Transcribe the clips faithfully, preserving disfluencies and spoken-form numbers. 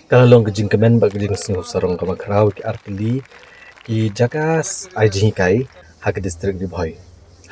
Ka la long ka jingkmen bad ka jingsngewsarong kaba khraw ki artylli ki jaka ai jinghikai ha ka district Ri Bhoi.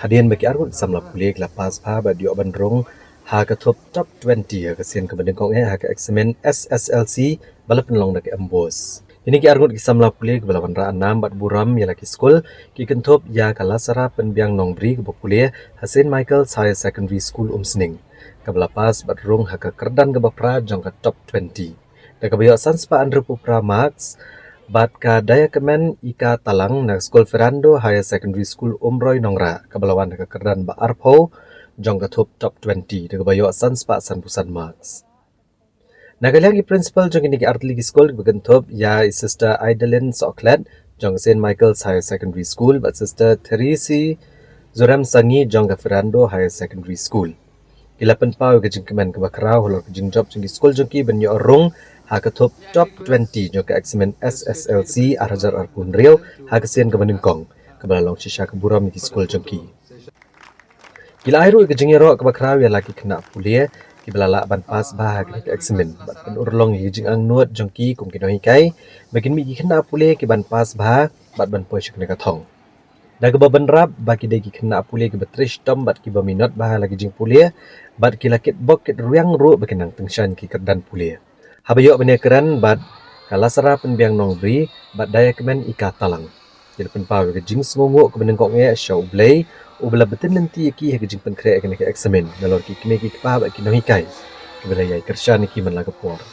Hadien ba ki arngut samla pule ki la pass bha bad ïoh ban rung ha ka thup top twenty ha ka sien kaba nyngkong eh ha ka eksamin S S L C ba la pynlong da ka MBOSE. Kine ki arngut ki samla pule kiba la wanrah nam bad burom ïa la ki skul ki kynthup ïa ka Lasara Pynbiang Nongbri kaba pule ha Saint Michael's Higher Secondary School Umsning, kaba la pass bad rung ha ka kyrdan kaba phra jong ka top twenty da kaba ïoh san spah hynriewphew phra marks, bad ka Diakmen Ika Talang na ka skul Fernando Higher Secondary School Umroi Nongrah kaba la wan ha ka kyrdan ba arphew jong ka thup top twenty da kaba ïoh san spah sanphew san marks. Na ka liang i principal jong kine ki artylli ki skul kiba kynthup ïa i Sister Idalin Sohkhlet jong ka Saint Michael's Higher Secondary School bad Sister Therese Zurem Sangi jong ka Fernando Higher Secondary School, ki la pynpaw ïa ka jingkmen kaba khraw halor ka jingjop jong ki skul jong ki ban ïoh rung ha ka thup top twenty jong ka eksamin S S L C ar hajar arphew hynriew ha ka sien kaba nyngkong, kaba la long shisha ka burom ïa ki skul jong ki. Ki la ai ruh ïa ka jingïaroh kaba khraw ïa la ki khynnah pule kiba la lah ban pass bha ha kane ka eksamin bad pynurlong ïa ka jingangnud jong ki kum ki nonghikai ba kin mih ki khynnah pule ki ban pass bha bad ban poi sha kane ka thong. Da kaba bynrap ba ki dei ki khynnah pule kiba trei shitom bad kiba minot bha ha la ki jingpule, bad ki la kitbok kitrwiang ruh ba kin nang tyngshaiñ ki kyrdan pule. Haba ïoh ban ïakren bad ka Lasara Pynbiang Nongbri bad Diakmen Ika Talang, ki la pynpaw ïa ka jingsngewnguh kaba nyngkong eh sha U Blei uba la btin lynti ïa ki ha ka jingpynkhreh ïa kane ka eksamin nalor ki kmie ki kpa bad ki nonghikai kiba la ïai kyrshan ïa ki man la ka por.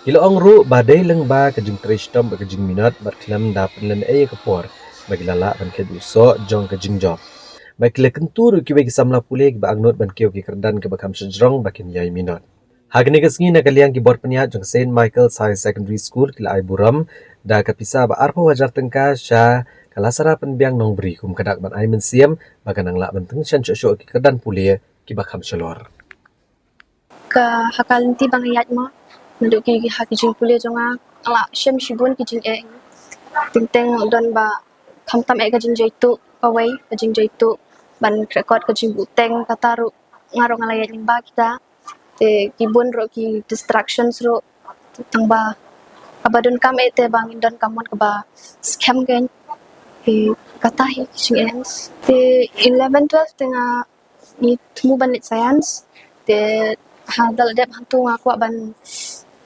Ki la ong ruh ba dei lyngba ka jingtrei shitom bad ka jingminot bad khlem da pynlehnohei ïa ka por ba ki la lah ban khet u soh jong ka jingjop. Bad ki la kyntu ruh ïa kiwei ki samla pule kiba angnud ban kiew ki kyrdan kiba kham shajrong ba kin ïai minot. Ha kane ka sngi na ka liang ki bor pynïaid jong ka Saint Michael's Higher Secondary School ki la ai burom da ka pisa ba arphew hajar tyngka sha ka Lasara Pynbiang Nongbri kum ka dak ban ai mynsiem ba kan nang lah ban tyngshaiñ shuh shuh ki kyrdan pule kiba kham shalor. Ka ha ka lynti ba nga ïaid ma naduh ki ha ki jingpule jong nga, nga la shem shibun ki jingeh. Teng teng don ba khamtam eh ka jingjaituh kawei, ka jingjaituh ban krekot, ka jingbuhteng, kata ruh nga ruh nga la ïaid lyngba kita. Te ki bun ruh ki distractions ruh, tang ba kaba donkam eh te ba ngin donkam mon kaba skhem kein. Te kata hi ki jingeh. Te eleven twelve te nga ngi thmu ban leit science. Te ha da la dep hangtu nga kwah ban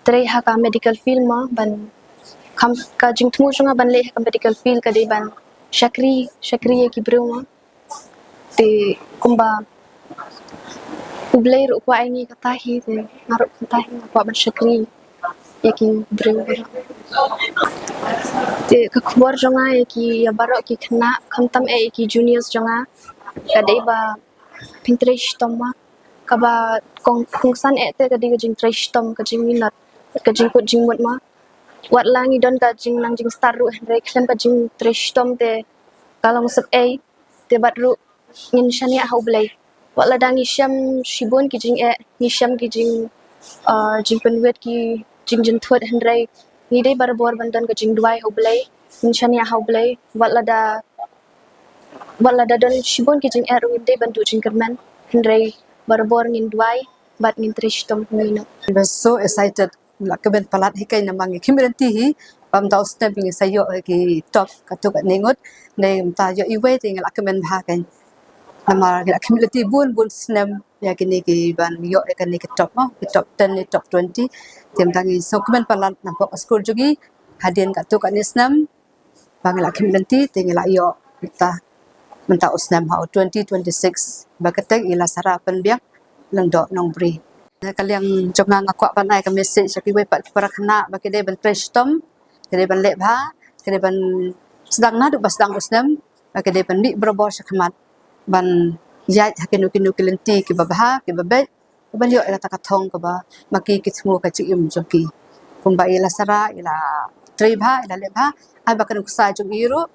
trei ha ka medical field mo, ban kham, ka jingthmu jong nga ban leit ha ka medical field ka dei ban shakri, shakri ïa ki briew mo. Te kumba U Blei ruh u kwah ïa ngi kata hi, te nga ruh kata hi nga kwah ban shakri ïa ki briew baroh. Te ka khubor jong nga ïa ki, ïa baroh ki khynnah, khamtam eh ïa ki juniors jong nga, ka dei ba phin trei shitom mo. Kaba kong, kongsan eh te ka dei ka jingtrei shitom, ka jingminot, ka jingkut jingmut mo. Wat la ngi don ka jingnang jingstad ruh, hynrei khlem ka jingtrei shitom te ka long sep ei. Te bad ruh ngin shaniah ha U Blei. Wat lada ngi shem shibun ki jingeh, ngi shem ki jing, uh, jingpynwit, ki jingjynthut, hynrei ngi dei barabor ban don ka jingduwai ha U Blei. Ngin shaniah ha U Blei. Wat lada, wat lada don shibun ki jingeh ruh ngin dei ban duh jingkyrmen, hynrei barabor ngin duwai bad ngin trei shitom. Ngin, I'm so excited. Nga la kmen palat hi keiñ namar ngi khmih lynti hi ba mynta u snem ngi sa ïoh ki top katto katne ngut. Ngi mynta ïoh iwei te ngi la kmen bha keiñ. Namar ngi la khmih lynti bun bun snem ïa kine ki ban ïoh ïa kine ki top mo, ki top ten ne top twenty. Te mynta ngi sngewkmen palat namar ka skul jong ngi hadien katto katne snem ba ngi la khmih lynti te ngi la ïoh mynta, mynta u snem ha u twenty twenty-six ba kyrteng i Lasara Pynbiang Lyngdoh Nongbri. Na ka liang jong nga, nga kwah ban ai ka message sha kiwei pat ki para khynnah ba ki dei ban trei shitom, ki dei ban leh bha, ki dei ban sdang naduh ba sdang u snem, ba ki dei ban mih barabor sha khmat ban ïaid ha kino kino ki lynti kiba bha, kiba beit, ban ïoh ïa kata ka thong kaba ma ki ki thmu ka jingim jong ki. Kumba i Lasara i la trei bha, i la leh bha, ai ba ka nuksa jong i ruh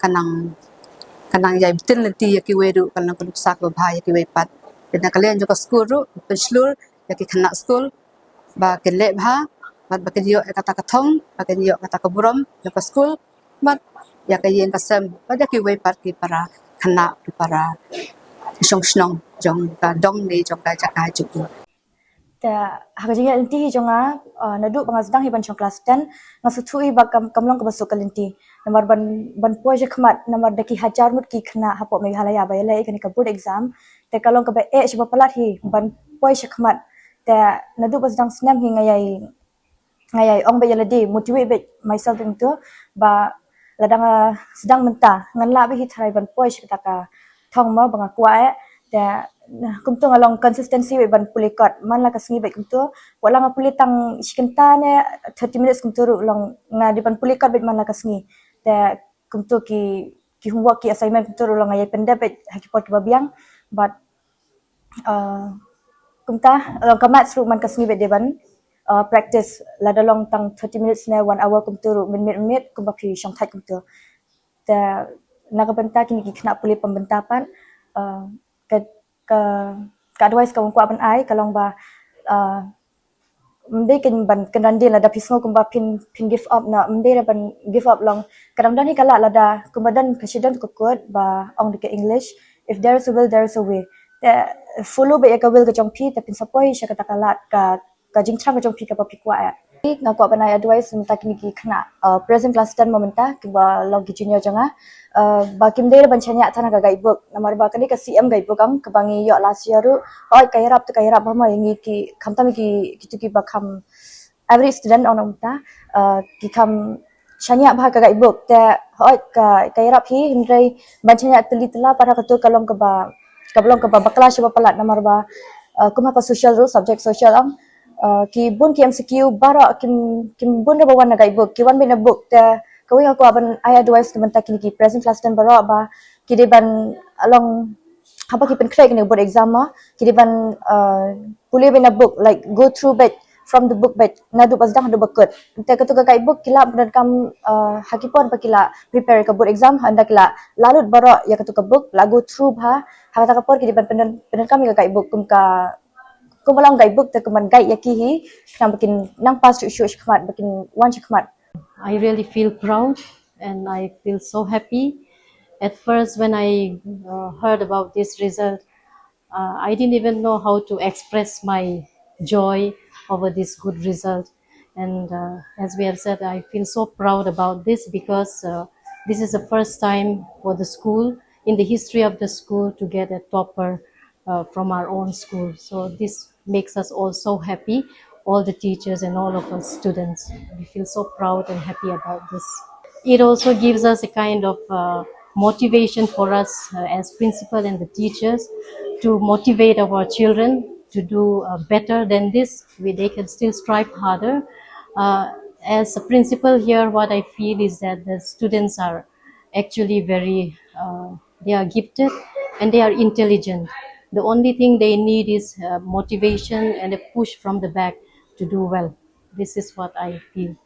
ka nang, ka nang ïai btin lynti ïa kiwei ruh, ka nang ka nuksa kaba bha ïa kiwei pat. Te na ka liang jong ka skul ruh pynshlur ïa ki khynnah skul ba kin leh bha bad ba kin ïoh ïa kata ka thong, ba kin ïoh kata ka burom jong ka skul bad ïa ka ïing ka sem bad ïa kiwei pat ki para khynnah, ki para shong shnong jong ka dong ne jong ka jaka jong u. Ha ka jingïaid lynti hi jong nga, uh, naduh ba nga sdang hi ban shong klas ten, nga sngewthuh hi ba kam, kam long kaba suk ka lynti. Namar ban, ban poi shakhmat, namar da ki hajar ngut ki khynnah hapoh Meghalaya ba ïaleh ïa kane ka board exam. Te ka long kaba eh shibun palat hi ban poi shakhmat. Te naduh ba sdang snem hi nga ïai, nga ïai ong beit ïa lade, motivate beit myself beit kumto ba lada nga sdang mynta ngan lah beit hi tharai ban poi sha kata ka thong mo ba nga kwah eh. Te kumto nga long consistency beit ban pule kot man la ka sngi beit kumto. Wat la nga pule tang shi kynta ne thirty minutes kumto ruh long nga dei ban pule kot beit man la ka sngi. Te kumto ki, ki homework, ki assignment kumto ruh long nga ïai pyndep beit ha ki por kiba biang. But uh, kumta, uh, ka maths ruh man ka sngi beit dei ban, uh, practice lada long tang thirty minutes ne one hour kumto ruh mynmiet mynmiet kumba phi shong thait kumto. Te na ka bynta kine ki khynnah pule pynbynta pat, uh, ka, ka, ka advice kaba nga kwah ban ai ka long ba, uh, ym dei kein ban kynran dien lada phi sngew kumba phin, phin give up na, ym dei re ban give up long. Ka dang don hi ka lad lada kumba don ka shitom ka kut ba ong da ka English, if there is a will, there is a way. Te follow beit ïa ka will ka jong phi, te phin sa poi sha kata ka lad ka, ka jingthrang ka jong phi kaba phi kwah eh. Nga kwah ban ai advice mynta kine ki khynnah, uh, present class ten mo mynta kiba long ki junior jong nga. Uh, ba kim dei re ban shaniah than ha ka guidebook. Namar ba kane ka C M guidebook ang kaba ngi ïoh last year ruh. Hooid ka ïarap te ka ïarap bha mo ïa ngi ki khamtam ki, kito kiba kham average student ong nangta, uh, ki kham shaniah bha ka guidebook. Te hooid ka, ka ïarap hi hynrei ban shaniah tylli tylla pat ha kato ka long kaba, kaba long kaba bakla shibun palat namar ba, uh, kum ha ka social ruh, subject social ang, uh, ki bun ki M C Q baroh kim, kim bun re ba wan na guidebook, ki wan beit na book. Te kawei nga kwah ban ai advice ka mynta kine ki present class ten baroh ba ki dei ban long haba ki pynkhreh kine board exam ma, ki dei ban, uh, pule beit na book, like go through beit from the book beit naduh ba sdang haduh ba kut. Te kato ka guidebook ki la pyndonkam, uh, ha ki por ba ki la prepare ka board exam, hynda ki la, la lut baroh ïa kato ka book, la go through bha, ha kata ka por ki dei ban pyndon, pyndonkam ïa ka guidebook kum ka, kum ba long guidebook te kum ban guide ïa ki hi khnang ba kin nang pass shuh shuh shakhmat, ba kin wan shakhmat. I really feel proud and I feel so happy. At first, when I uh, heard about this result, uh, I didn't even know how to express my joy over this good result. And uh, as we have said, I feel so proud about this because uh, this is the first time for the school, in the history of the school, to get a topper uh, from our own school. So this makes us all so happy, all the teachers and all of us students. We feel so proud and happy about this. It also gives us a kind of uh, motivation for us uh, as principal and the teachers to motivate our children to do uh, better than this. We, they can still strive harder. Uh, as a principal here, what I feel is that the students are actually very uh, they are gifted and they are intelligent. The only thing they need is uh, motivation and a push from the back to do well. This is what I feel.